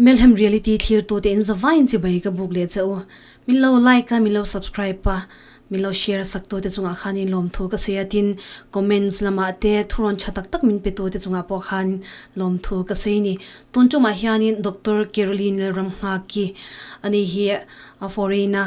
Melhem Reality thlirtute in zavaiin chibai ka buk leh che u. Min lo like a, min lo subscribe a, min lo share a saktute chungah khanin lawmthu ka sawi a, tin comments lamah te thurawn tha tak tak min petute chungah pawh khan lawmthu ka sawi a ni. Tun tumah hianin Doctor Caroline Lalramnghaki ani hi a foreign a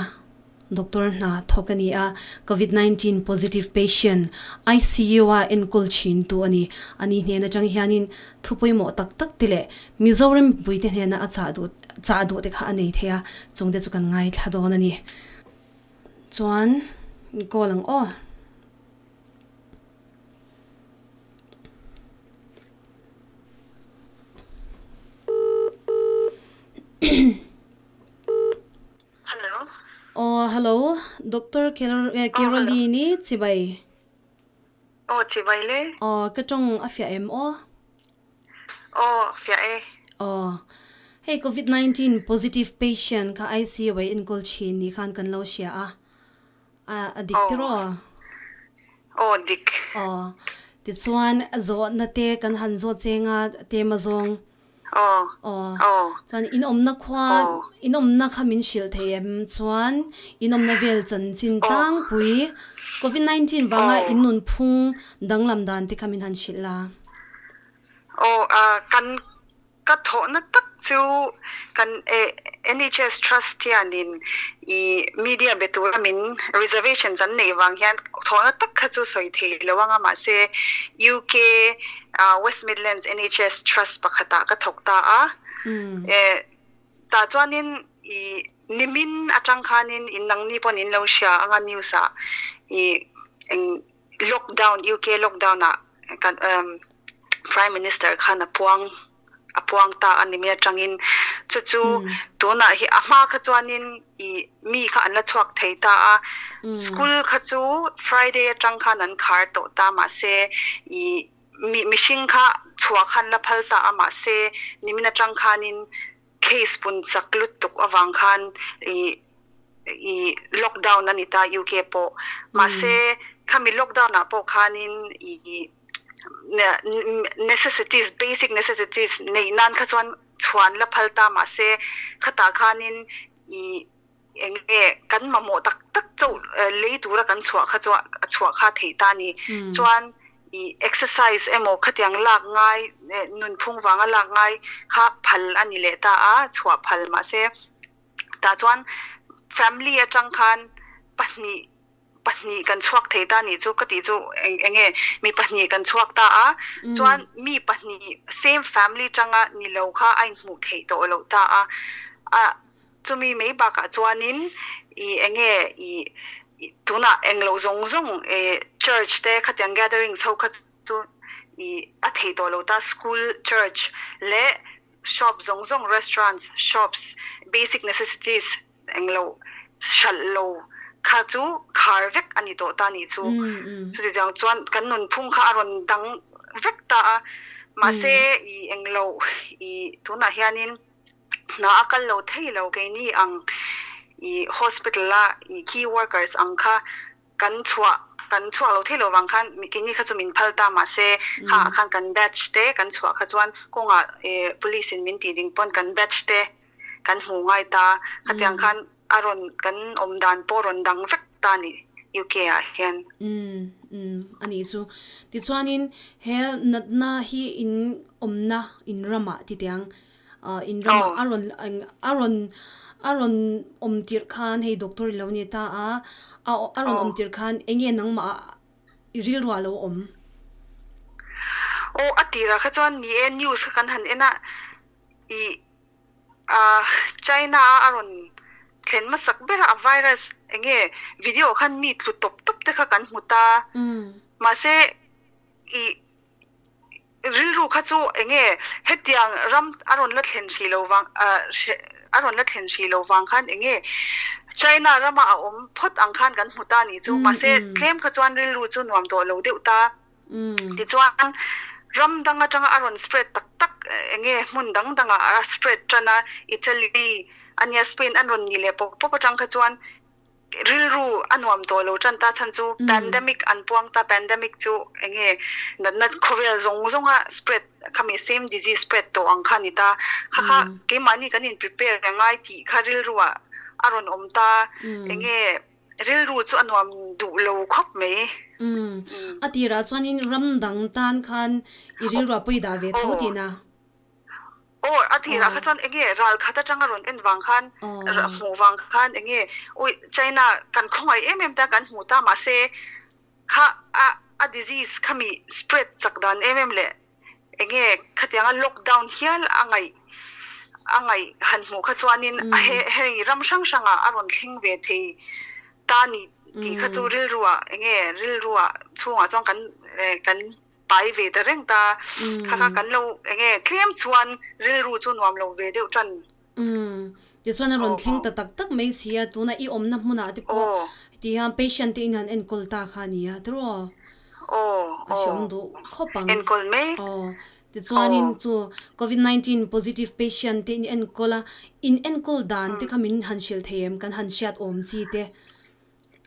Doctor hna thawk a ni a, Covid 19 positive patient ICU a enkawl thin tu a ni. A ni hnen atang hianin thu pawimawh tak tak te leh Mizoram mipuite hnena a chah duh chah duh te kha a nei thei a, chungte chu kan ngaithla dawn a ni. Chuan call ang aw. Hello. Aw hello Doctor Caroline chibai. Aw chibai le. Aw ka tawng a fiah em aw? Aw fiah e. Aw hei covid 19 positive patient kha ICU ah enkawl thin ni khan kan lo hria a, a dik tiraw? Aw dik. Aw tichuan zawhna te kan han zawt cheng a tema zawng. Aw. Aw. Aw. Chuan in awmna khua, Aw. in awmna kha min hrilh thei em? Chuan in awmna vel chanchin Aw. tlangpui Covid 19 vanga Aw. in nunphung danglam dan te kha min han hrilh la. Aw, a kan ka thawhna tak chu kan eh NHS Trust hianin i media be tura min reservations an neih vang hian thawhna tak kha chu sawi thei lo anga mahse UK West Midlands NHS Trust pakhatah ka thawk ta a. Tah chuanin i nimin atang khanin in nangni pawn in lo hria anga news ah i eng lockdown UK lockdown ah kan Prime Minister khan a puang a puang ta a nimin atangin chu chu tunah hi a hma kha chuanin i mi kha an la chhuak thei ta a. School kha chu Friday atang khan an khar tawh ta mahse i Mi mihring kha chhuah khan la phal ta a mahse nimin atang khanin case pun chak lutuk avang khan i i lockdown a ni ta UK pawh mahse khami lockdown ah pawh khanin i necessities basic necessities neih nan kha chuan chhuah an la phal ta mahse khatah khanin i Eng nge kan mamawh tak tak chauh lei tura kan chhuah kha chuan chhuah kha theih ta a ni. Chuan i exercise emaw khatiang lak ngai nunphung vanga lak ngai kha phal a ni leh ta a, chhuah phal mahse tah chuan family atang khan pahnih pahnih kan chhuak thei ta nih chu ka tih chu eng enge mi pahnih kan chhuak ta a chuan mi pahnih same family tanga ni lo kha a inhmuh theih tawh loh ta a a chumi mai bakah chuanin i enge i tunah englo zawng zawng e church te khatiang gatherings ho kha chu i a thei tawh lo ta school church leh shop zawng zawng restaurants shops basic necessities Englo hralh lo kha chu khar vek a ni tawh ta nih chu. Chuti chiang chuan kan nunphung kha a rawn dang vek ta a. Mahse i englo i tunah hianin hna a kal lo thei lo keini ang i hospital a i key workers ang kha kan chhuah kan chhuak lo thei lo vang khan keini kha chu min phal ta mahse kha ah khan kan batch te kan chhuah kha chuan kawngah police in min tih ding pawn kan batch te kan hmu ngai ta khatiang khan a rawn kan awm dan pawh rawn dang vek ta ni UK ah hian. Umm umm a nih chu. Tichuanin he natna hi in awmna in ramah titiang in ramah a rawn a rawn a rawn awm tirh khan hei doctor i lo ni ta a, a rawn awm tirh khan eng nge nangmah i rilru a lo awm? Aw a tirah kha chuan ni e news kha kan han en a i China a a rawn thlen hmasak ber a, a virus eng nge video khan mi tlu tawp tawp te kha kan hmu ta. Mahse i rilru kha chu eng nge hetiang ram a rawn la thlen hrih lo vang a rawn la thlen hrih lo vang khan eng nge China rama a awm phawt ang khan kan hmu ta nih chu. Mahse tlem kha chuan rilru chu nuam tawh lo deuh ta. Tichuan, ram dang atanga a rawn spread tak tak eng nge hmun dang dangah a spread tan a, Italy ania Spain an rawn ni leh pawp pawp atang kha chuan Rilru a nuam tawh lo tan ta chhan chu pandemic an puang ta, pandemic chu enge natna khawvel zawng zawnga spread khami same disease spread tawh ang kha a ni ta. Kha kha keimahni kan in prepare a ngai tih kha rilru ah a rawn awm ta, enge rilru chu a nuam duh lo khawp mai. A tirah chuanin ram dang tan khan i rilru a pawi dah ve tho tihna. Aw, a tirah kha chuan enge ral khat atanga rawn en vang khan, hmuh vang khan enge ui China kan khawngaih em em ta kan hmuh ta mahse kha a a disease khami spread chak dan em em leh enge khatianga lockdown hial a ngaih a ngaih han hmuh kha chuanin a he hei ram hrang hrangah a rawn thleng ve thei ta ni tih kha chu rilruah enge rilruah chhungah chuan kan kan pai ve ta reng ta, kha kha kan lo enge tlem chuan rilru chu nuam lo ve deuh tan. Umm, tichuan a rawn thleng ta tak tak mai si a, tuna i awmna hmunah te pawh ti hian patient te in han enkawl ta kha a ni a, tiraw? A hreawm duh khawp ang. Enkawl mek. Aw, tichuanin chu covid 19 positive patient te in enkawl a, in enkawl dan te kha min han hrilh thei em, kan han hriat awm chi te,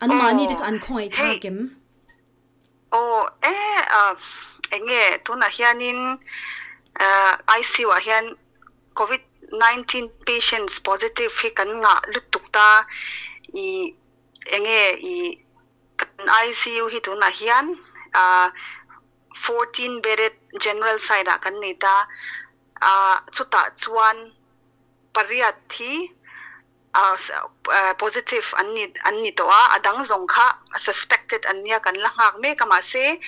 an mahni te kha an khawngaih thlak em? Aw e eng nge tunah hianin ICU ah hian covid 19 patients positive hi kan ngah lutuk ta i eng nge i kan ICU hi tunah hian 14 bedded general side ah kan nei ta chutah chuan pariat hi positive an ni an ni tawh a, a dang zawng kha suspected an nia kan la nghak mek a mahse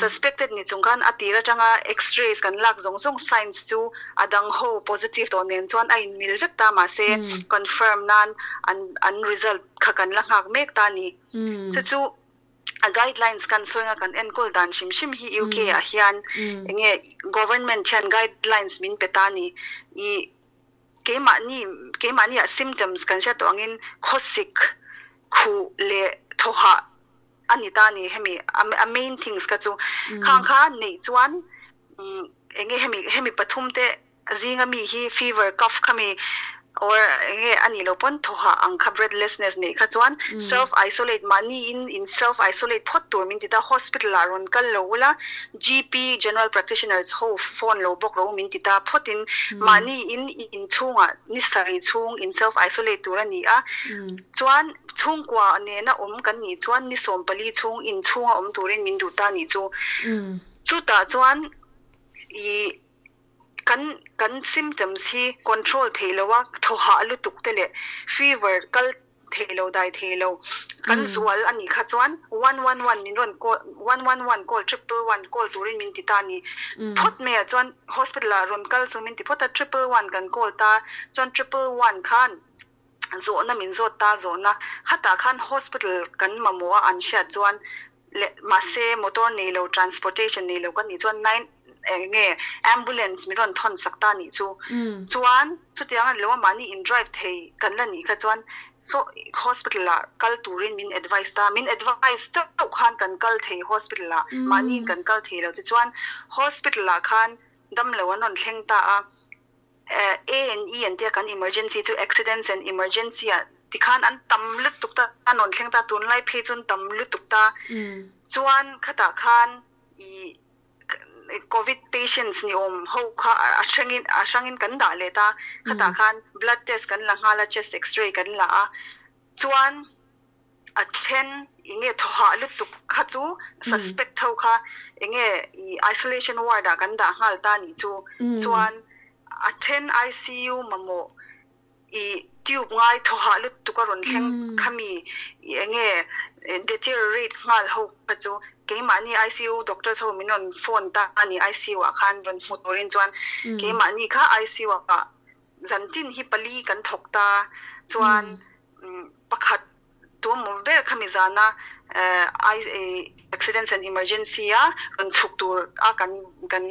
suspected ni chung khan a tir atanga x-rays kan lak zawng zawng signs chu a dang ho positive tawh nen chuan a inmil vek ta mahse confirm nan an an result kha kan la nghak mek ta a ni. Chu chu a guidelines kan sawi anga kan enkawl dan hrim hrim hi UK ah hian enge government hian guidelines min pe ta a ni. I Keimahni, keimahni ah symptoms kan hriat tawh angin khawsik, khuh leh thawhah a ni ta a ni hemi a main things kha chu. Khang kha neih chuan eng nge hemi hemi pathum te zinga mi hi fever, cough khami or eng nge a nih loh pawn thawhah ang kha breathlessness neih kha chuan self isolate mahni in in self isolate phawt tur min ti ta hospital ah rawn kal lo ula GP, General Practitioners, ho phone lo bawk ro min ti ta phawtin mahni in inchhungah ni sarih chhung in self isolate tur a ni a, chuan chhungkua nena awm kan nih chuan ni 14 chhung inchhunga awm turin min duh ta nih chu. Chutah chuan i kan kan symptoms hi control theih loh a, thawhah lutuk te leh fever kal thei lo dai thei lo kan zual a nih kha chuan 111 min rawn call 111 call triple one call turin min ti ta a ni phawt mai ah chuan hospital ah rawn kal chu min ti phawt a triple one kan call ta chuan triple one khan zawhna min zawt ta zawhna khatah khan hospital kan mamawh a an hriat chuan Leh mahse motor nei lo transportation nei lo ka nih chuan nine eng nge ambulance min rawn thawn sak ta nih chu. Chuan chutiang a ni lo a mahni in drive thei kan la nih kha chuan saw hospital ah kal turin min advice ta min advice chauh khan kan kal thei hospital ah mahni in kan kal thei lo tichuan hospital ah khan damlo an rawn thleng ta a. A and E an tia kan emergency chu accidents and emergency ah tikhan an tam lutuk ta a nawn thleng ta tunlai phei chu an tam lutuk ta chuan khatah khan ih covid patients ni awm ho kha a hrangin a hrangin kan dah leh ta khatah khan blood test kan la nghal a chest x-ray kan la a chuan A then enge thawhah lutuk kha chu suspect ho kha enge i isolation ward ah kan dah nghal ta nih chu. Chuan a then ICU mamawh i tube ngai thawhah lutuk a rawn thleng khami i enge deteriorate nghal ho kha chu keimahni ICU doctors ho min rawn phone ta a ni ICU ah khan rawn hmu turin chuan keimahni kha ICU ah zantin hi pali kan thawk ta chuan Pakhat tuamawm ber kha mi zana accidents and emergency a rawn chhuk tur a kan kan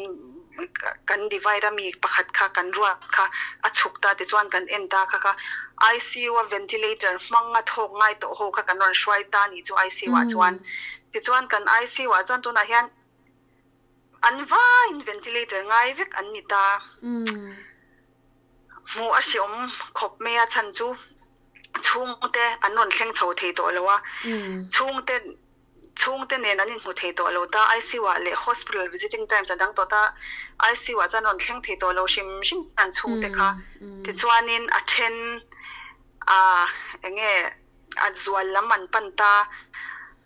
kan divide a mi pakhat kha kan ruat kha a chhuk ta tichuan kan en ta kha kha ICU a ventilator hmang a thawk ngai tawh ho kha kan rawn hruai ta nih chu ICU ah chuan tichuan kan ICU ah chuan tunah hian an vaiin ventilator ngai vek an ni ta. Hmuh a hreawm khawp mai a chhan chu Chhungte an rawn thleng chho thei tawh lo a, chhungte chhungte nen an inhmu thei tawh lo ta, ICU ah leh hospital visiting times a dang tawh ta, ICU ah chuan rawn thleng thei tawh lo hrim hrim an chhungte kha. Tichuanin a then ah enge a zual lam an pan ta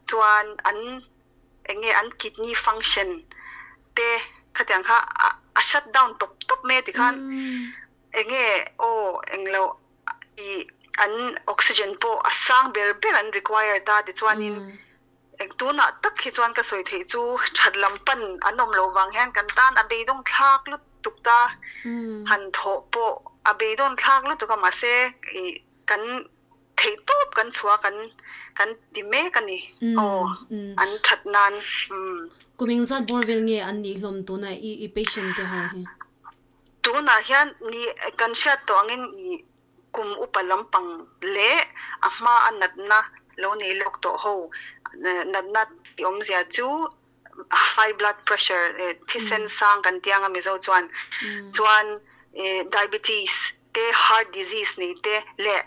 chuan an enge an kidney function te khatiang kha a shut down tawp tawp mai a tikhan enge aw englo i an oxygen pawh a sang ber ber an require ta tichuanin eng tunah tak hi chuan ka sawi theih chu that lam pan an awm loh vang hian kan tan a beidawng thlak lutuk ta han thawh pawh a beidawn thlak lutuk a mahse i kan theih tawp kan chhuah kan kan ti mek a ni aw an that nan umm. Kum engzat bawr vel nge an nih hlawm tuna i i patient te ho hi? Tunah hian ni kan hriat tawh angin i kum upa lampang leh a hma a natna lo nei lawk tawh ho natna tih awmzia chu high blood pressure thisen sang kan tia anga Mizo chuan chuan diabetes te heart disease nei te leh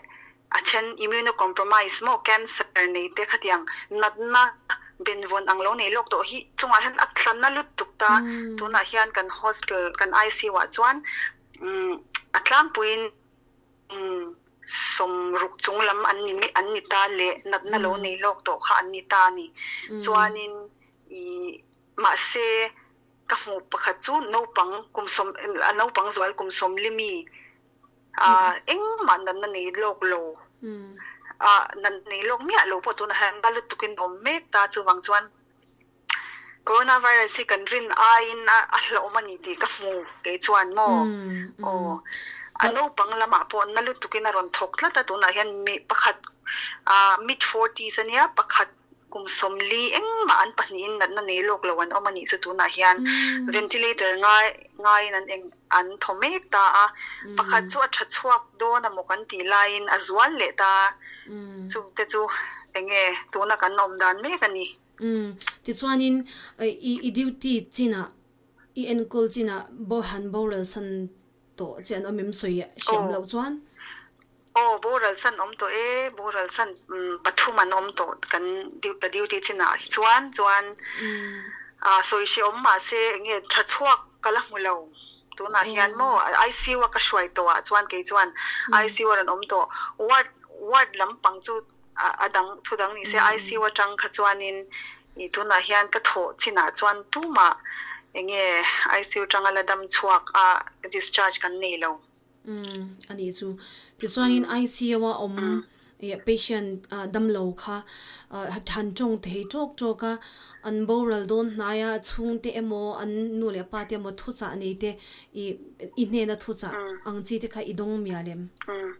A then immunocompromised maw cancer nei te khatiang natna benvawn ang lo nei lawk tawh hi chungah hian a tla na lutuk ta. Tunah hian kan hospital kan ICU ah chuan a tlangpuiin sawmruk chung lam an ni an ni ta leh natna lo nei lawk tawh kha an ni ta a ni. Chuanin ih mahse ka hmuh pakhat chu naupang kum sawm a naupang zual kum sawmlimi A engmah natna nei lawk lo, a nat nei lawk miah lo pawh tunah hian na lutukin awm mek ta. Chuvang chuan coronavirus hi kan rin aiin a hlauhawm a ni tih ka hmu kei chuan maw? Aw, a naupang lamah pawh na lutukin a rawn thawk tlat a, tunah hian mi pakhat mid forties a nia, pakhat Kum sawmli engmah an pahnihin natna nei lawk lo an awm a nih chu tunah hian ventilator ngai ngaiin an eng an thaw mek ta a, pakhat chu a tha chhuak dawn a maw kan tih laiin a zual leh ta a, chu te chu eng nge tuna kan awm dan mek a ni. Umm tichuanin i i duty chinah i enkawl chinah bo han boral san tawh che an awm em sawi hriam loh chuan. Aw, boral san awm tawh e, boral san pathum an awm tawh kan ka duty chinah hi chuan chuan ah sawi hre awm mahse enge tha chhuak ka la hmu lo tunah hian maw ICU a ka hruai tawh ah chuan kei chuan ICU a rawn awm tawh ward ward lampang chu a dang thu dang ni se ICU atang kha chuanin ih tunah hian ka thawh chinah chuan tumah enge ICU tanga la dam chhuak a discharge kan nei lo. Umm a nih chu. Tichuanin ICU a awm patient damlo kha han tawng thei tawk tawk a, an boral dawn hnai a, chhungte emaw an nu leh pa te emaw thuchah nei te i i hnena thuchah ang chi te kha i dawng mial em? Umm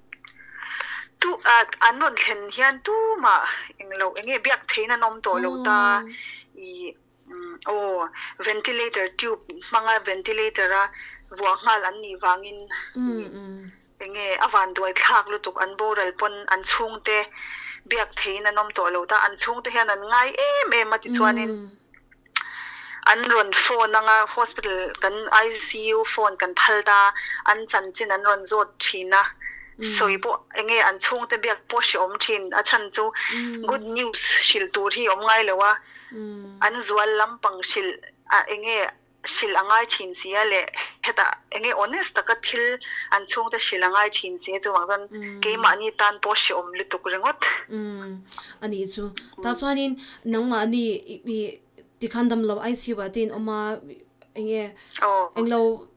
tu an rawn thlen hian tumah englo enge biak theiin an awm tawh lo ta i Aw, ventilator tube hmanga ventilator a vuah nghal an nih vangin enge a vanduai thlak lutuk an boral pawn an chhungte biak theiin an awm tawh lo ta, an chhungte hian an ngai em em a tichuanin an rawn phone anga hospital kan ICU phone kan phal ta an chanchin an rawn zawt thin a, sawi pawh enge an chhungte biak pawh hrehawm thin a chhan chu good news hrilh tur hi awm ngai lo a. An zual lampang hrilh a enge hrilh a ngai thin si a leh hetah enge honest taka thil an chhungte hrilh a ngai thin si a chuvang chuan keimahni tan pawh hrehawm lutuk ringawt. Umm a nih chu. Tah chuanin nangmahni i tikhan damlo ICU ah te in awm a enge englo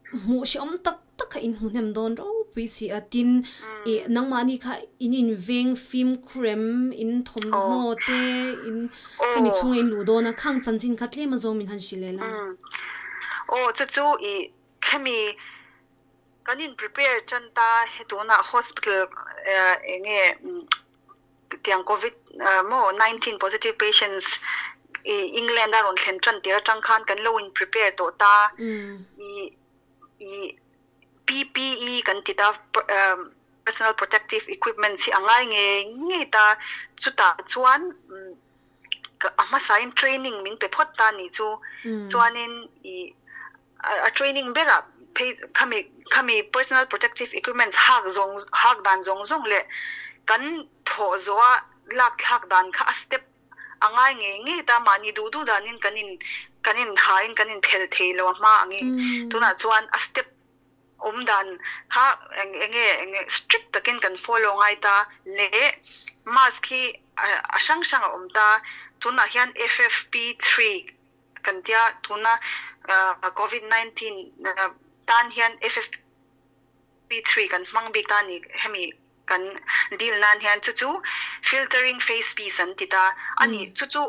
Hmuh hrehawm tak tak kha in hmu hnem dawn ropui si a, tin ih nangmahni kha in inveng fimkhur em, in thawmhnaw te in khami chhunga in luh dawn a, khang chanchin kha tlem a zawng min han hrilh leh la. Aw chu chu ih khami kan in prepare tan ta he tunah hospital enge Tiang Covid maw 19 positive patients i England a rawn thlen tan tir atang khan kan lo in prepare tawh ta. I i PPE kan ti ta personal protective equipments hi a ngai ngei ngei ta. Chutah chuan a hmasain training min pe phawt ta nih chu. Chuanin i A training berah phei khami khami personal protective equipments hak zawng hak dan zawng zawng leh Kan thawh zawha lak thlak dan kha a step a ngai ngei ngei ta, mahni duh duh danin kan in kan in hain kan in phelh thei lo a hma angin tunah chuan a step awm dan kha eng enge enge strict takin kan follow ngai ta leh mask hi a hrang hrang a awm ta, tunah hian FFP3 kan tia tuna covid 19 tan hian FFP3 kan hmang bik ta ni hemi kan deal nan hian chu chu filtering face piece an ti ta a ni chu chu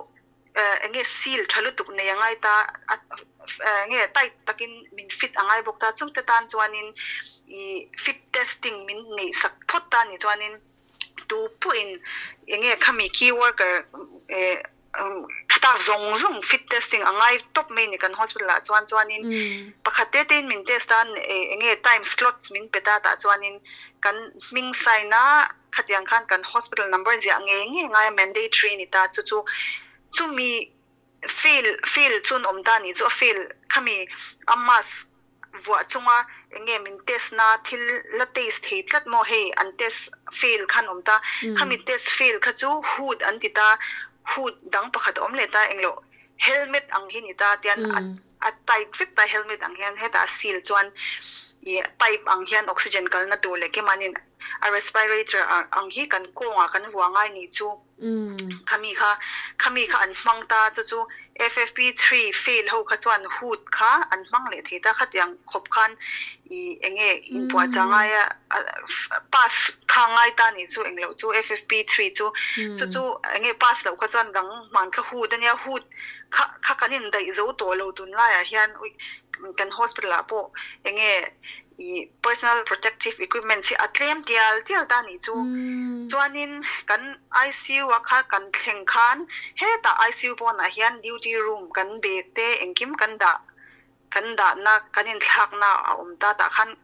enge seal tha lutuk nei a ngai ta enge tight takin min fit a ngai bawk ta chungte tan chuanin ih fit testing min neih sak phawt ta ni chuanin tu pawhin enge khami key worker eh staff zawng zawng fit testing a ngai tawp mai a ni kan hospital ah chuan chuanin pakhat te tein min test a enge time slots min pe ta tah chuanin kan hming sign a khatiang khan kan hospital number ziah ngei ngei ngai a mandatory a ni ta chu chu chumi fail fail chun awm ta nih chu a fail khami a mask vuah chunga enge min test na thil la taste thei tlat maw hei an test fail khan awm ta khami test fail kha chu hood an ti ta hood dang pakhat a awm leh ta englo helmet ang hi ni ta tian a tight vek ta helmet ang hian hetah a seal chuan ih pipe ang hian oxygen kalna tur leh kemanin a respirator ang hi kan kawngah kan vuah ngai nih chu. Khami kha khami kha an hmang ta chu chu FFP3 fail ho kha chuan hood kha an hmang leh thei ta khatiang khawp khan ih enge inpuahchah ngaia pass kha ngai ta nih chu engloh chu FFP3 chu chu chu enge pass loh kha chuan dang hman kha hood ania hood kha kha kan indaih zo tawh lo tunlaiah hian kan hospital ah pawh enge I personal protective equipment hi a tlem tial tial ta nih chu. Chuanin kan ICU a kha kan thleng khan hetah ICU pawnah hian duty room kan bag te engkim kan dah kan dahna kan inthlakna a awm ta tah khan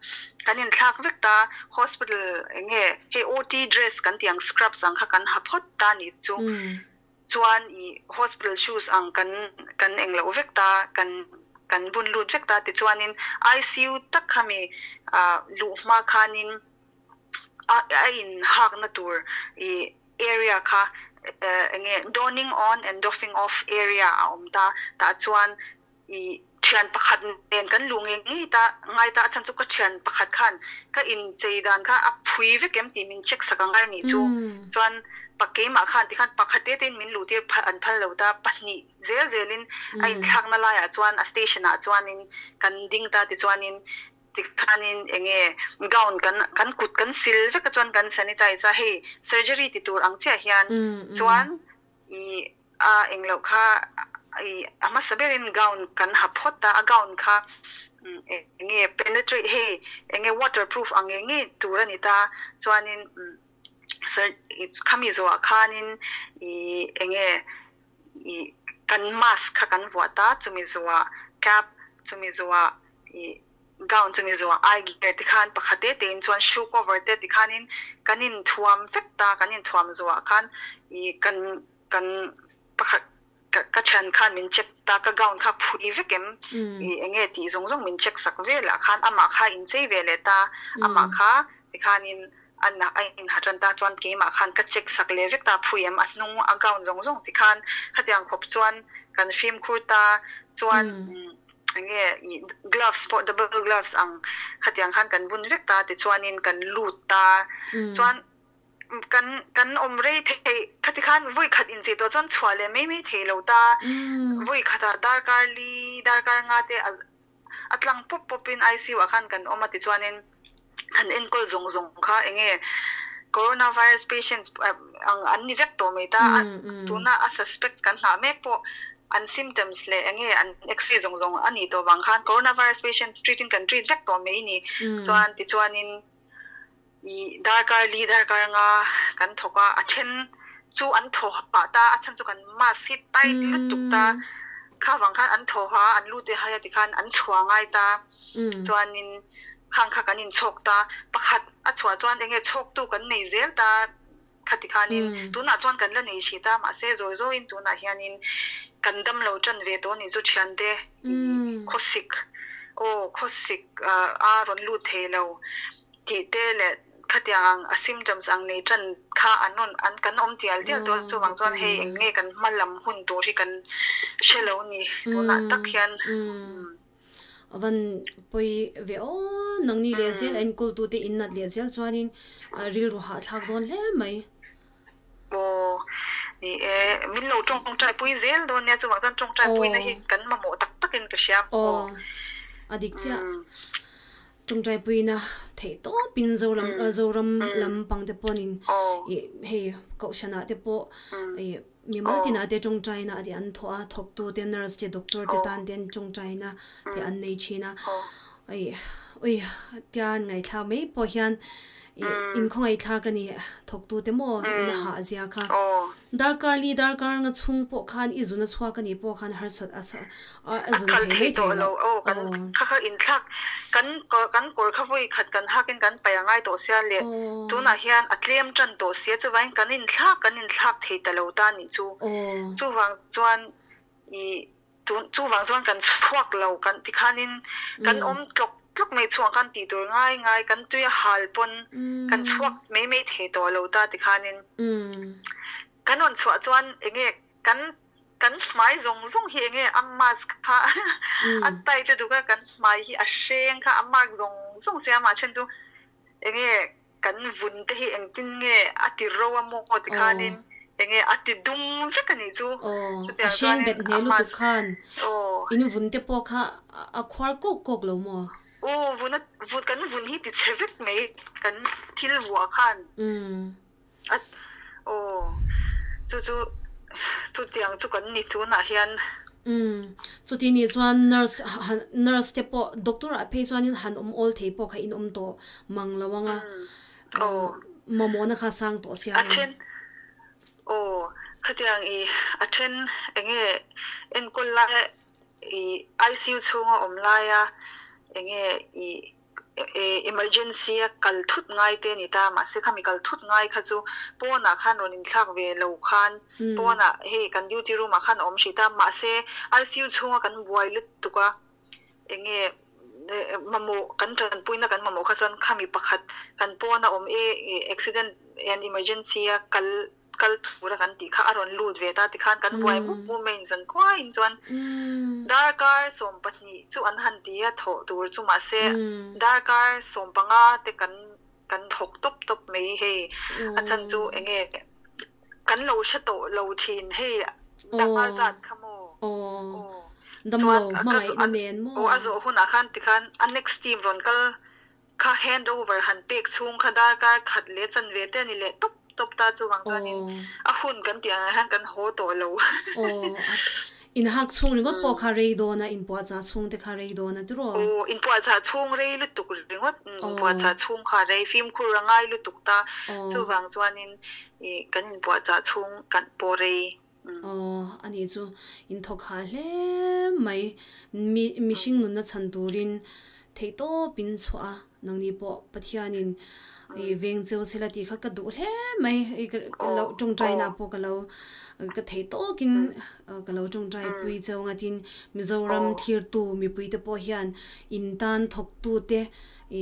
kan inthlak vek ta hospital eng nge hei OT dress kan tih ang scrubs ang kha kan ha phawt ta nih chu. Chuan i hospital shoes ang kan kan engloh vek ta, kan kan bun lut vek ta tichuanin ICU tak kha mi luh hma khanin a a in hakna tur i area kha enge donning on and doffing off area a awm ta, tah chuan I thian pakhat nen kan luh ngei ngei ta ngai ta a chhan chu ka thian pakhat khan ka inchei dan kha a phui vek em tih min check sak ang ngai nih chu. Chuan pa keimah khan tikhan pakhat te tein min luh tir an phal lo ta pahnih zel zelin a inthlakna laiah chuan a station ah chuanin kan ding ta tichuanin tikhanin enge gown kan kan kut kan sil vek a chuan kan sanitize a hei surgery ti tur ang chiah hian chuan I a engloh kha i a hmasa berin gown kan ha phawt a, a gown kha enge penetrate hei enge waterproof ang nge nge tur a ni ta chuanin khami zawhah khanin i enge i kan mask kha kan vuah ta chumi zawhah cap chumi zawhah i Gown chu ni zuah ai gear ti khan pakhat te tein chuan shoe cover te ti khanin kan inthuam vek ta, kan inthuam zuah khan ih kan kan pakhat ka ka thian khan min check ta, ka gown kha phui vek em ih eng nge tih zawng zawng min check sak velah khan amah kha inchei ve leh ta, amah kha ti khanin a a inha tan ta chuan keimah khan ka check sak leh vek ta phui em a hnung a gown zawng zawng ti khan khatiang khawp chuan kan fimkhur ta chuan. Enge ih gloves pawh double gloves ang khatiang khan kan bun vek ta tichuanin kan lut ta chuan kan kan awm rei thei khati khan vawi khat inchei tawh chuan chhuah leh mai mai thei lo ta vawi khatah darkar li darkar nga te a tlang pawp pawp in ICU ah khan kan awm a tichuanin kan enkawl zawng zawng kha enge coronavirus patients ang an ni vek tawh mai ta a tuna a suspect kan nghah mek pawh an symptoms leh enge an x-ray zawng zawng a nih tawh vang khan coronavirus patients treat in kan treat vek tawh mai ni chuan tichuanin ih darkar li darkar anga kan thawk a a then chu an thaw hah ta a chhan chu kan mask hi tight lutuk ta kha vang khan an thaw hah an lu te hai a tikhan an chhuah ngai ta. Chuanin khang kha kan inchhawk ta, pakhat a chhuah chuan enge chhawktu kan nei zel ta khati khanin tunah chuan kan la nei hrih ta, mahse zawi zawiin tunah hianin kan dam lo tan ve tawh anih chu thiante khawsik aw khawsik a rawn lut thei lo tih te leh. Khatiang ang a symptoms ang nei tan kha an rawn an kan awm tial tial tawh a, chuvang chuan hei eng nge kan hma lam hun tur hi kan hre lo ni tunah tak hian. A van pawi ve aw, nangni leh zel a enkawl tute in nat leh zel chuanin rilru hahthlak dawn hle mai. Aw, ni e, min lo tawngtai pui zel dawn nia, chuvang chuan tawngtai puina hi kan mamawh tak takin ka hria. Aw, a dik chiah. Tawngtai puina theih tawpin Zoram Zoram lampang te pawhin ih hei Kohhranah te pawh ih mimal tinah te tawngtaina a tih an thawh a, thawktu te nurse te doctor te tan te an tawngtaina te an nei thin a. Ih ui tian ngaihthlak mai pawh hian ih inkhawngaihthlak a ni thawktu te maw in a hah zia kha. Darkar li darkar nga chhung pawh khan i zun a chhuak a nih pawh khan harsat a sa a a zun kal thei thei mai tawh thei lo lo. Aw kan Aw. kha kha inthlak kan kawr kan kawr kha vawi khat kan hakin kan paih a ngai tawh sia le Aw. tunah hian a tlem tan tawh sia chuvangin kan inthlak kan inthlak thei ta lo ta nih chu. Aw. Chuvang chuan ih Tun chuvang chuan kan chhuak lo kan ti khanin kan awm tlawk tlawk mai chhuah khan tih tur ngai ngai kan tui a hal pawn kan chhuak mai mai thei tawh lo ta ti khanin kan rawn chhuah chuan enge kan kan hmai zawng zawng hi enge a mask kha a tight lutuk a kan hmai hi a hreng kha a mark zawng zawng sia mah then chu enge Kan vun te hi engtin nge a ti ro a maw ti khanin enge a ti dum vek a nih chu. Aw, a Chutiang hreng chuanin bet a hmel lutuk mask khan aw. In vun te pawh kha a khuar kawk kawk lo maw? Aw, vun a vun kan vun hi ti chhe vek mai kan thil vuah khan. A aw, chu chu chutiang chu kan ni tunah hian. Umm, chuti nih chuan nurse han nurse te pawh doctor ah phei chuanin han awm awl thei pawh kha in awm tawh mang lo ang a, Aw. mamawhna kha sang tawh sia A ni. then aw, khatiang i a then enge enkawl lai i ICU chhunga awm laia enge i Emergency a kal thut ngai te a ni ta, mahse khami kal thut ngai kha chu pawnah khan rawn inthlak ve lo khan pawnah hei kan duty room ah khan a awm hrih ta, mahse ICU chhunga kan buai lutuk a, enge mamawh kan tanpuina kan mamawh kha chuan khami pakhat kan pawna awm e accident and emergency a kal kal tura kan tih kha a rawn lut ve ta tikhan kan buai mup mup mai in zan khuaiin chuan darkar 12 chu an han ti a thawh tur chu mahse darkar 15 te kan kan thawk tawp tawp mai hei a chhan chu enge kan lo hre tawh lo thin hei darkar zat kha maw aw damlo hmangaihna nen maw a zawh hunah khan tikhan a next team rawn kal Kha hand over han pek chhung kha darkar khat leh chanve te a ni leh tawp tawp ta chuvang chuanin a hun kan tih angah hian kan haw tawh lo. Aw, in hak chhung ringawt pawh kha rei dawn a, inpuahchah chhung te kha rei dawn a tiraw? Aw, inpuahchah chhung rei lutuk ringawt, inpuahchah chhung kha rei fimkhur a ngai lutuk ta, chuvang chuanin kan inpuahchah chhung kan pawh rei. Aw, a nih chu in thawk hah hle mai. Mi mihring nunna chhan turin theihtawp in chhuah a, nangni pawh Pathianin i veng cheu chela tih kha ka duh hle mai. I ka lo tawngtaina pawh ka lo ka theihtawkin ka lo tawngtai pui cheu ang a tin Mizoram thirtu mipuite pawh hian in tan thawktute I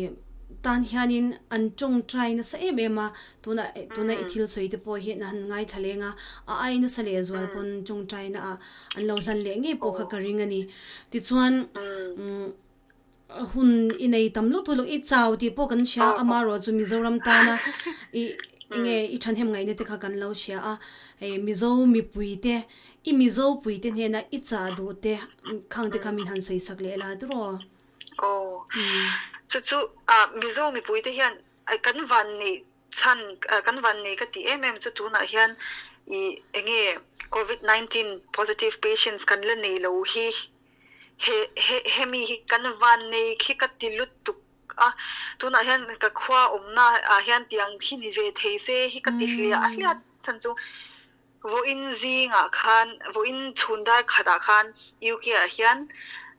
tan hianin an tawngtai nasa em em a, tuna tuna i thil sawi te pawh hi an han ngaithla leng a, a ai nasa leh zual pawn tawngtaina ah an lo hlan leh ngei pawh kha ka ring a ni. Tichuan hun i nei tam lutuk lutuk, i chau tih pawh kan hria a, amaherawh chu Mizoram tana i enge i thahnem ngaihna te kha kan lo hria a, hei Mizo mipui te, i Mizo pui te hnena i chah duh te khang te kha min han sawi sak leh la tiraw? Aw, chu chu ah Mizo mipuite hian kan van neih chhan kan van nei ka tih em em chu tunah hian ih enge Covid 19 positive patients kan la nei lo hi he he hemi hi kan van nei khi ka ti lutuk a, tunah hian ka khua awmna ah hian tiang hi ni ve thei se hi ka ti hliah hliah chhan chu. Vawiin zingah khan, vawiin chhun dar khatah khan UK ah hian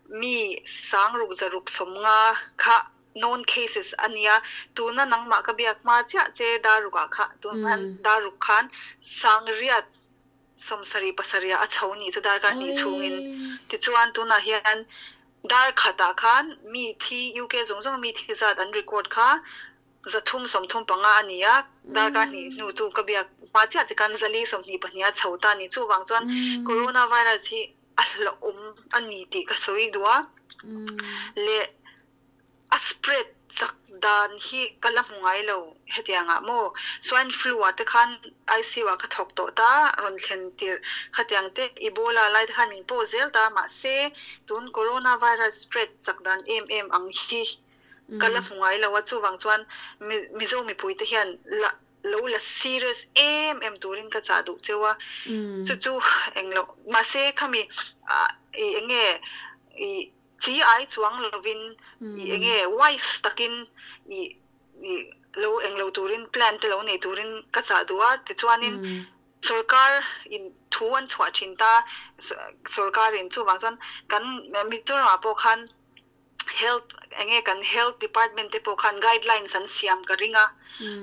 mi 60 650 kha known cases a nia. Tuna nangmah ka biak hma chiah che dar rukah kha, tun khan dar ruk khan 877 ah a chho nih chu darkar hnih chhungin. Tichuan tunah hian dar khatah khan mi thi, UK zawng zawng mi thi zat an record kha. 335 a ni a, darkar hnih hnu chu ka biak hma chiah che khan 422 a chho ta a ni. Chuvang chuan coronavirus hi a hlauhawm a ni tih ka sawi duh a, leh a spread chak dan hi ka la hmu ngai lo hetiang ah maw swine flu ah te khan ICU ah ka thawk tawh ta rawn thlen tirh khatiang te Ebola lai te khan min pawh zel ta mahse tun coronavirus spread chak dan em em ang hi ka la hmu ngai lo a chuvang chuan Mizo mipui te hian la lo la serious em em turin ka chah duh cheu a chu chu englo mahse khami i enge i Chi ai chuang lovin i enge wise takin i i lo englo turin plan te lo nei turin ka chah duh a, tichuanin sorkar in thu an chhuah thin ta, sorkar in chuvang chuan kan Mizoram ah pawh khan health enge kan health department te pawh khan guidelines an siam ka ring a,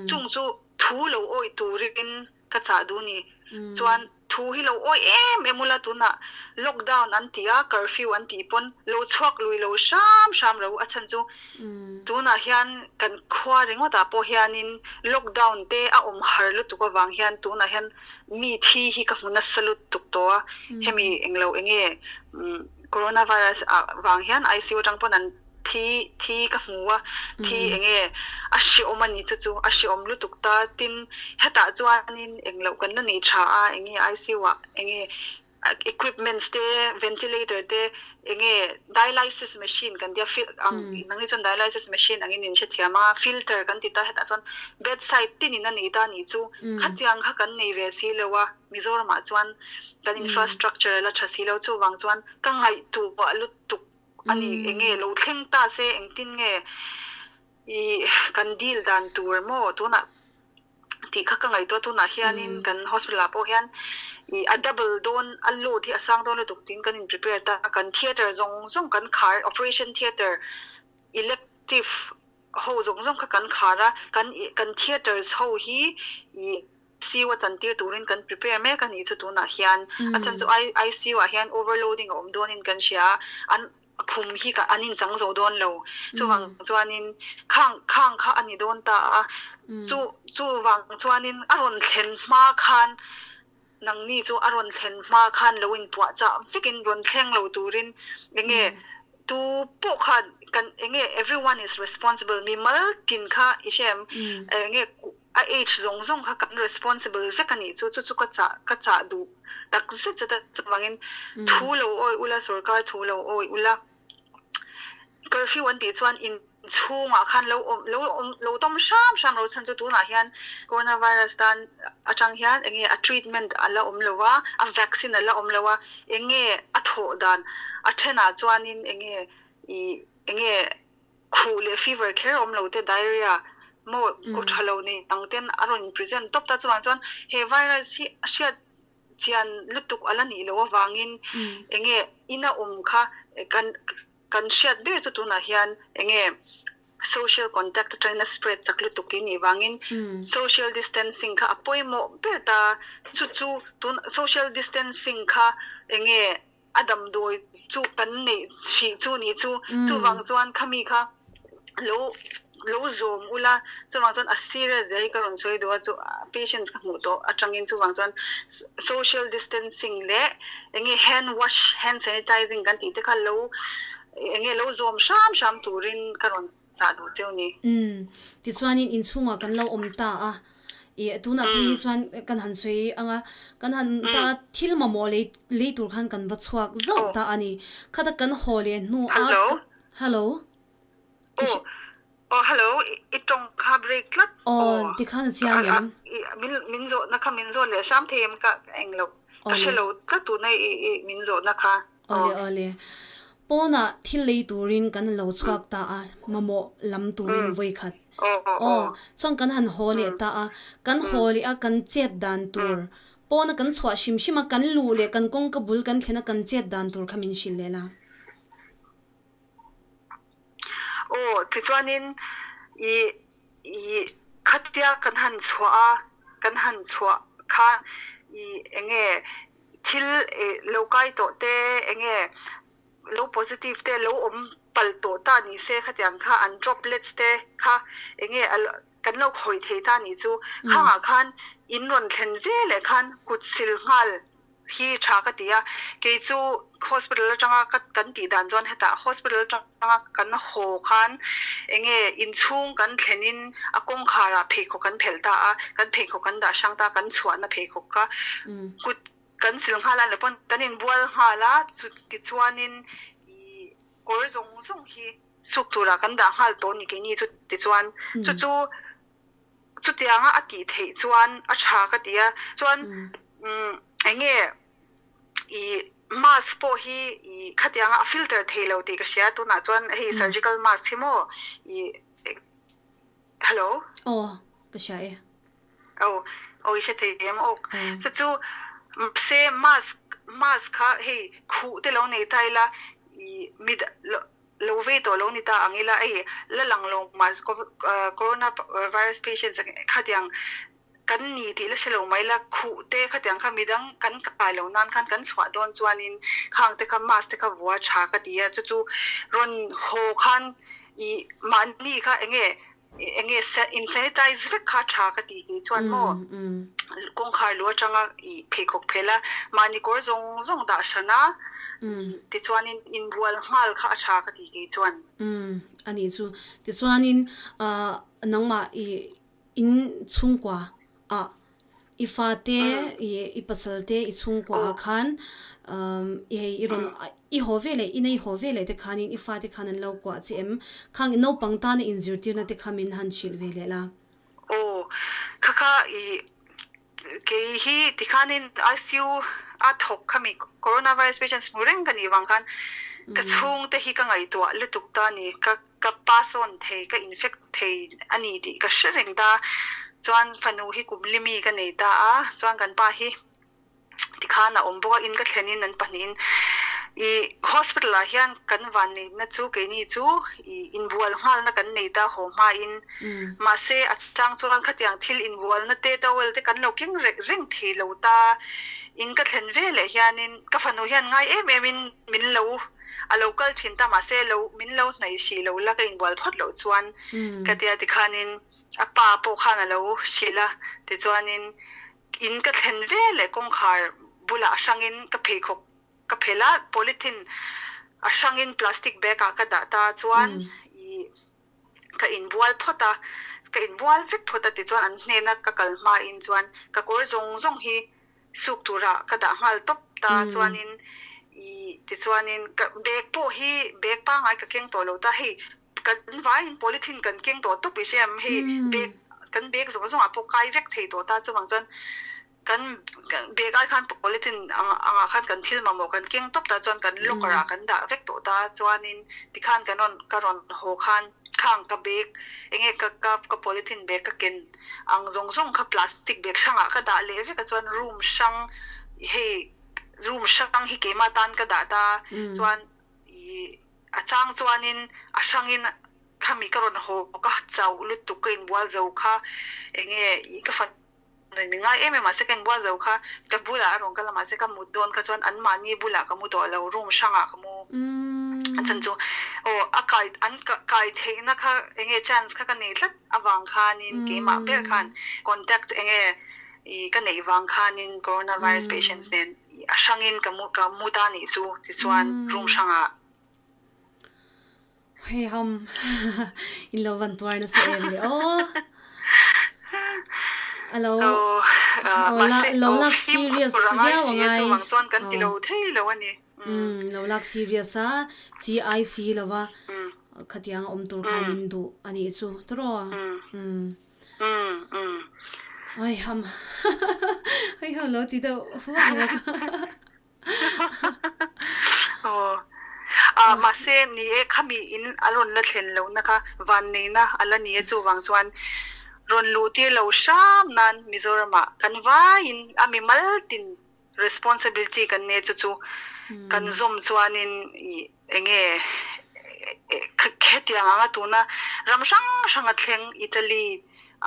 chung chu thu lo awih turin Ka chah duh ni. Chuan thu hi lo awih em em ula tunah lockdown an ti a, curfew an tih pawn lo chhuak lui lo hram hram ro a chhan chu tunah hian kan khua ringawtah pawh hianin lockdown te a awm har lutuk avang hian tunah hian mi thi hi ka hmu nasa lutuk tawh a, hemi englo enge coronavirus ah vang hian ICU atang pawn an Thi thi ka hmu a, thi enge a hreawm a ni chu chu a hreawm lutuk ta. Tin, hetah chuanin engloh kan la nei tha a, enge ICU ah enge equipments te, ventilator te, enge dialysis machine kan tia fil ang nangni chuan dialysis machine angin in hrethiam a, filter kan ti ta hetah chuan bedside tinin a nei ta a nih chu. Khatiang kha kan nei ve si lo a, Mizoramah chuan kan infrastructure a la tha si lo, chuvang chuan ka ngaihtuah lutuk. A ni, enge lo thleng ta se engtin nge i kan deal dan tur maw tunah tih kha ka ngaihtuah tunah hianin kan hospital ah pawh hian i a double dawn a load hi a sang dawn lutuk tiin kan in prepare ta a, kan theatre zawng zawng kan khar operation theatre elective ho zawng zawng kha kan khar a, kan kan theatres ho hi i ICU a chantir turin kan prepare mek a nih chu tunah hian a chan chu ICU ah hian overloading a awm dawnin kan hria a, an khum hi an inchang zo dawn lo chuvang chuanin khang khang kha a ni dawn ta a, chu chuvang chuanin a rawn thlen hma khan nangni chu a rawn thlen hma khan lo inpuahchah vekin rawn thleng lo turin enge tu pawh khan kan enge everyone is responsible mimal tin kha i hre em enge A age zawng zawng kha kan responsible vek a nih chu, chu chu ka chah ka chah duh tak zet zet a, chuvangin thu lo awih ula, sorkar thu lo awih ula, curfew an tih chuan in chhungah khan lo awm lo awm lo tawm hram hram lo chhan chu tunah hian coronavirus tan atang hian enge a treatment a la awm lo a, a vaccine a la awm lo a, enge a thawh dan a thenah chuanin enge ih enge Khuh leh fever kher awm lo te, diarrhea maw kaw tha lo nei ang ten a rawn in present tawp ta. Chuvang chuan he virus hi a hriat chian lutuk a la nih loh avangin enge ina awm kha kan kan hriat ber chu tunah hian enge social contact atangin a spread chak lutuk tih nih vangin social distancing kha a pawimawh ber ta. Chu chu tun social distancing kha enge A damdawi chu kan neih hrih chu nih chu, chuvang chuan khami kha lo lo zawm ula, chuvang chuan a serious zia hi ka rawn sawi duh a, chu patients ka hmuh tawh atangin chuvang chuan social distancing leh enge hand wash, hand sanitizing kan tih te kha lo enge lo zawm hram hram turin ka rawn chah duh cheu ni. Umm, tichuanin inchhungah kan lo awm ta a, ih tunah phei hi chuan kan han sawi ang a, kan han awm ta a, thil mamawh lei lei tur khan kan va chhuak zauh ta a ni. Khata kan haw leh hnu a, Hello. Hello. Aw, aw hello, i tawng kha break tlat. Aw, tikhan a chiang em? Min min zawhna kha min zawt leh hram thei em ka englo, ka hrelo tlat tuna i i min zawhna kha. Awle awle. Pawnah thil lei turin kan lo chhuak ta a, mamawh lam turin vawi khat. Aw, chuan kan han haw leh ta a, kan haw leh a kan chet dan tur, pawna kan chhuah hrim hrim a kan luh leh kan kawngka bul kan thlen a kan chet dan tur kha min hrilh leh la. Aw, tichuanin i i khatia kan han chhuah a, kan han chhuah khan i enge Thil lo kai tawh te, enge lo positive te lo awm pal tawh ta ni se khatiang kha an droplets te kha enge a kan lo khawih thei ta nih chu. Khangah khan in rawn thlen ve leh khan kut sil nghal hi tha ka ti a, kei chu hospital atanga ka kan tih dan chuan hetah hospital atanga kan haw khan enge inchhung kan thlen in a kawngkhar ah pheikhawk kan phelh ta a, kan pheikhawk kan dah hrang ta a, kan chhuahna pheikhawk kha kut kan sil nghal a, leh pawn kan inbual nghal a, tichuanin ih kawr zawng zawng hi suk turah kan dah nghal tawh a ni keini chu tichuan chu chu Chutianga a tih theih chuan a tha ka ti a, chuan eng nge i mask pawh hi i khatianga a filter thei lo tih ka hria tunah chuan hei surgical mask hi maw i hello. Aw ka hria e. Aw aw i hre thei em aw chu chu mahse mask mask kha hei khuh te lo nei ta ila i mid Lo vei tawh lo ni ta ang ila, hei la lang lo mah corona virus patients khatiang kan ni tih la hre lo mai la, khuh te khatiang kha midang kan kai lo nan khan kan chhuah dawn chuanin khang te kha mask te kha vua tha ka ti a, chu chu rawn haw khan ih mahni kha eng nge eng nge in sanitize vek kha tha ka ti kei chuan maw kawngkhar lu atanga ih pheikhawk phel a mahni kawr zawng zawng dah hran a tichuanin inbual nghal kha a tha ka ti kei chuan. Umm a nih chu. Tichuanin ah nangmah ih in chhungkua ah I fate i pasal te i chhungkua ah khan i hei i rawn i haw ve leh i nei haw ve leh te khanin i fate khan an lo kuah che em? Khang i naupang tana inzirtirna te kha min han hrilh ve leh la. Aw, kha kha i kei hi tikhanin ICU a thawk khami coronavirus patients hmu reng ka nih vang khan ka chhungte hi ka ngaihtuah lutuk ta a ni. Ka Ka pass on thei, ka infect thei a ni tih ka hre reng ta. Chuan fanu hi kum limi ka nei ta a, chuan kan pa hi tikhan a awm bawk a, in ka thlenin an pahnihin i hospital ah hian kan vanneihna chu keini chu i inbual nghalna kan nei ta haw hmain mahse a chang chuan khatiang thil inbualna te towel te kan lo keng reng thei lo ta. In ka thlen veleh hianin ka fanu hian ngai em em in min lo A lo kal thin ta mahse lo min lo hnaih hrih lo la ka inbual phawt loh chuan ka tia tikhanin a pa pawh khan a lo hrilh a tichuanin in ka thlen ve leh kawngkhar bulah a hrangin ka pheikhawk ka phelh a polythene a hrangin plastic bag ah ka dah ta chuan ih ka inbual phawt a ka inbual vek phawt a tichuan an hnena ka kal hmain chuan ka kawr zawng zawng hi Suk turah ka dah nghal tawp ta chuanin ih tichuanin ka bag pawh hi bag pangngai ka keng tawh lo ta hei kan vaiin polythene kan keng tawh tawp i hriam hei bag kan bag zawng zawngah pawh kai vek thei tawh ta chuvang chuan kan bag ai khan polythene angah khan kan thil mamawh kan keng tawp ta chuan kan locker ah kan dah vek tawh ta chuanin tikhan kan rawn ka rawn haw khan khang ka bag enge ka ka polythene bag ka ken Ang zawng zawng kha plastic bag hrangah ka dah leh vek a chuan room hrang hei room hrang hi keimah tan ka dah ta chuan ih a chang chuanin a hrangin khami ka rawn haw ka chauh lutuk ka inbual zo kha enge ih ka fanu min ngai em em mahse ka inbual zo kha ka bulah a rawn kal a mahse ka mut dawn kha chuan anmahni bulah ka mu tawh lo room hrangah ka mu. A chhan chu aw a kai an kai theihna kha enge chance kha ka nei tlat avang khanin keimah ber khan contact enge ih ka neih vang khanin coronavirus patients nen a hrangin ka mu ka mu ta nih chu tichuan room hrangah. Hei ham in lo van tuar nasa em le aw. A lo aw la lo lak serious viau a ngai. Chuan kan ti lo thei lo a ni. Umm lo lak serious a chi ai si lo va khatiang a awm tur khan min duh a nih chu tawraw umm ai ham hei ham lo ti deuh vak vak aw a mahse ni e khami in a rawn la thlen loh na kha vanneihna a la ni e chuvang chuan rawn luh tir lo hram nan Mizoram ah kan vaiin a mimal tin Responsibility kan nei chu chu kan zawm chuanin ih enge hetiang anga tuna ram hrang hrang a thleng Italy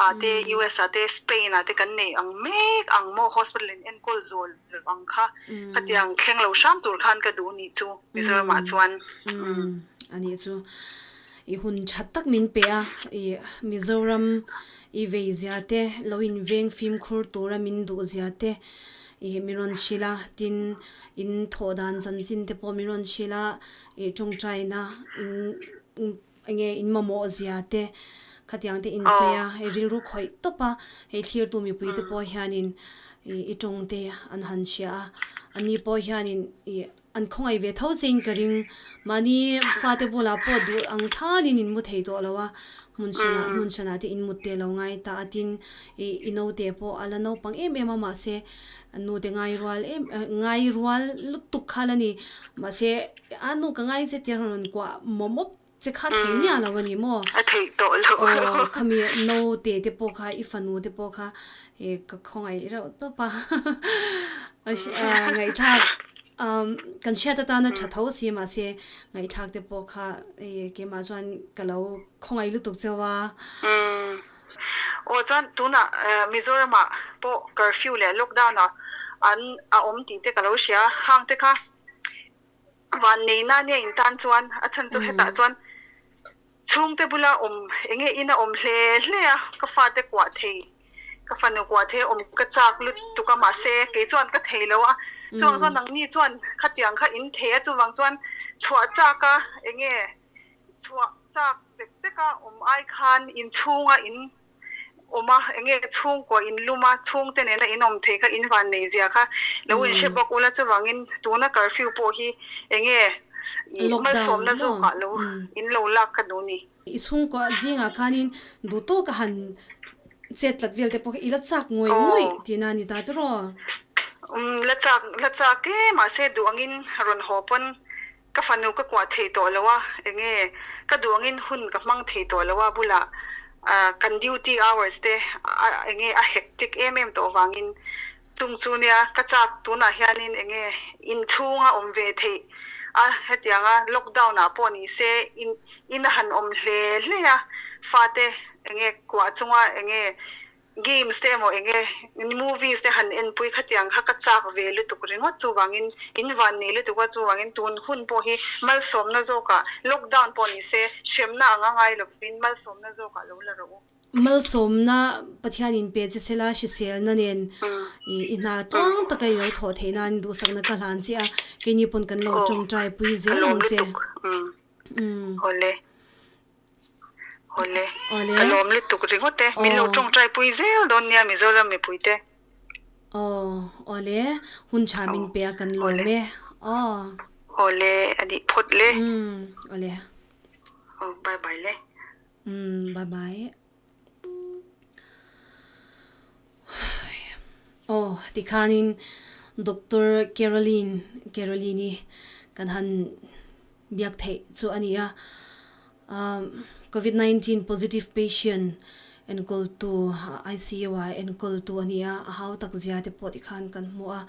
ah te US ah te Spain ah te kan nei ang mek ang maw hospital in enkawl zawl lo ang kha khatiang thleng lo hram tur khan ka duh nih chu Mizoram ah chuan. Anih chu. i hun tha tak min pe a, i Mizoram i vei zia te, lo in veng fimkhur tura min duh zia te i min rawn hrilh a, tin in thawh dan chanchin te pawh min rawn hrilh a, i tawngtaina in enge in mamawh zia te khatiang te in sawi a, hei rilru khawih tawp a, hei thlirtu mipui te pawh hianin i i tawng te an han hria a, ani pawh hianin i an khawngaih ve tho che in ka ring, mahni fate bulah pawh duh ang thalin in mu thei tawh lo a, hmun hranah hmun hranah te in mut te lo ngai ta a, tin i i naute pawh a la naupang em em a mahse nu te ngai rual em ngai rual lutuk kha la ni, mahse A nu ka ngai che tia rawn kuah mawmawp che kha thei miah lo a ni maw? A theih tawh lo. Aw khami naute te pawh kha i fanu te pawh kha e ka khawngaih reuh tawp a. Ngaihthlak kan hriat atana tha tho si mahse ngaihthlak te pawh kha e keimah chuan ka lo khawngaih lutuk cheu a. Aw chuan tunah Mizoramah pawh curfew leh lockdown ah an a awm tih te ka lo hria hang te kha. Van nei na nia in tan chuan a chhan chu hetah chuan chhungte bula awm enge in a awm hle hle a, ka fate kuah thei ka fanu kuah thei a awm ka chak lutuk a mahse kei chuan ka thei lo a, chuvang chuan nangni chuan khatiang kha in thei a chuvang chuan chhuah chak a enge chhuah chak zek zek a awm ai khan inchhunga in awm a, enge chhungkaw in lum a, chhungte nena in awm thei kha in van nei zia kha lo in hre bawk ula chuvangin tuna curfew pawh hi enge i malsawmna zawkah lo in lo lak ka duh ni. I chhungkaw zingah khanin duh tawka han chet tlat vel te pawh kha i la chak ngawih ngawih tihna a ni ta tiraw? Umm la chak la chak e mahse duh angin rawn haw pawn ka fanu ka kuah thei tawh lo a, enge ka duh angin hun ka hmang thei tawh lo a bulah kan duty hours te enge a hectic em em tawh vangin chung chu nia ka chak tunah hianin enge inchhunga awm ve theih a hetianga lockdown ah pawh ni se in in a han awm hle hle a fate enge kuah chunga enge Games te emaw enge movies te han enpui khatiang kha ka chak ve lutuk ringawt chuvangin in van nei lutuk a chuvangin tun hun pawh hi malsawmna zawkah lockdown pawh ni se hremna anga ngai lovin malsawmna zawkah lo la rawh u. Malsawmna Pathian in pe che sela hriselna nen i hna tluang taka i lo thawh theih nan duhsakna ka hlan che a keini pawn kan lo tawngtai pui zel ang che. Awle. Awle, ka lawm lutuk ringawt e. Min lo tawngtai pui zel dawn nia Mizoram mipui te. Aw, awle, hun tha min pe a kan lawm e. Aw. Awle, a nih phawt le. Umm, awle. Aw, bye bye le. Umm, bye bye. Aw, tikhanin Doctor Caroline, Caroline-i kan han biak theih chu a ni a. Covid 19 positive patient enkawltu ICU ah enkawltu a ni a, a hau tak zia te pawh tikhan kan hmu a,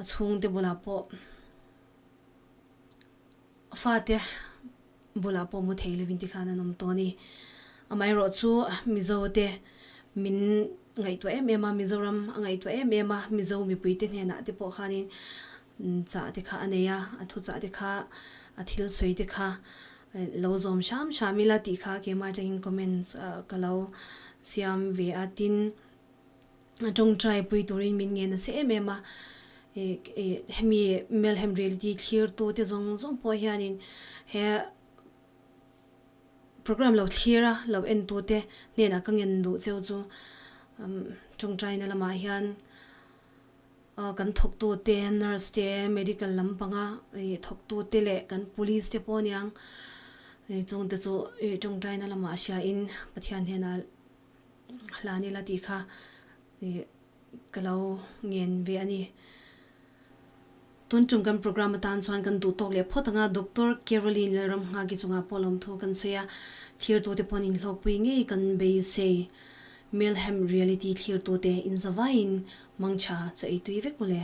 a chhungte bulah pawh fate bulah pawh mu thei lovin tikhan an awm tawh a ni. Amaherawh chu Mizo te min ngaihtuah em em a, Mizoram a ngaihtuah em em a, Mizo mipuite hnenah te pawh khanin Chah te kha a nei a, a thu chah te kha, a thil sawi te kha lo zawm hram hram ila tih kha keimah atangin comments ka lo siam ve a, tin a tawngtai pui turin min ngen nasa em em a, hemi Melhem Reality thlir tu te zawng zawng pawh hianin he program lo thlir a, lo en tu te hnenah ka ngen duh cheu chu tawngtaina lamah hian Kan thawktute, nurse te, medical lampanga thawktute leh kan police te pawh aniang chungte chu tawngtaina lamah hriain Pathian hnenah hlan ila tih kha ka lo ngen ve a ni. Tun tum kan program atan chuan kan duh tawk leh phawt anga Doctor Caroline Lalramnghaki chungah pawh lawmthu kan sawi a, thirtute pawn inhlawkpui ngei kan beisei. Melhem Reality thlirtute inzavaiin mangtha chaw ei tui vek u le.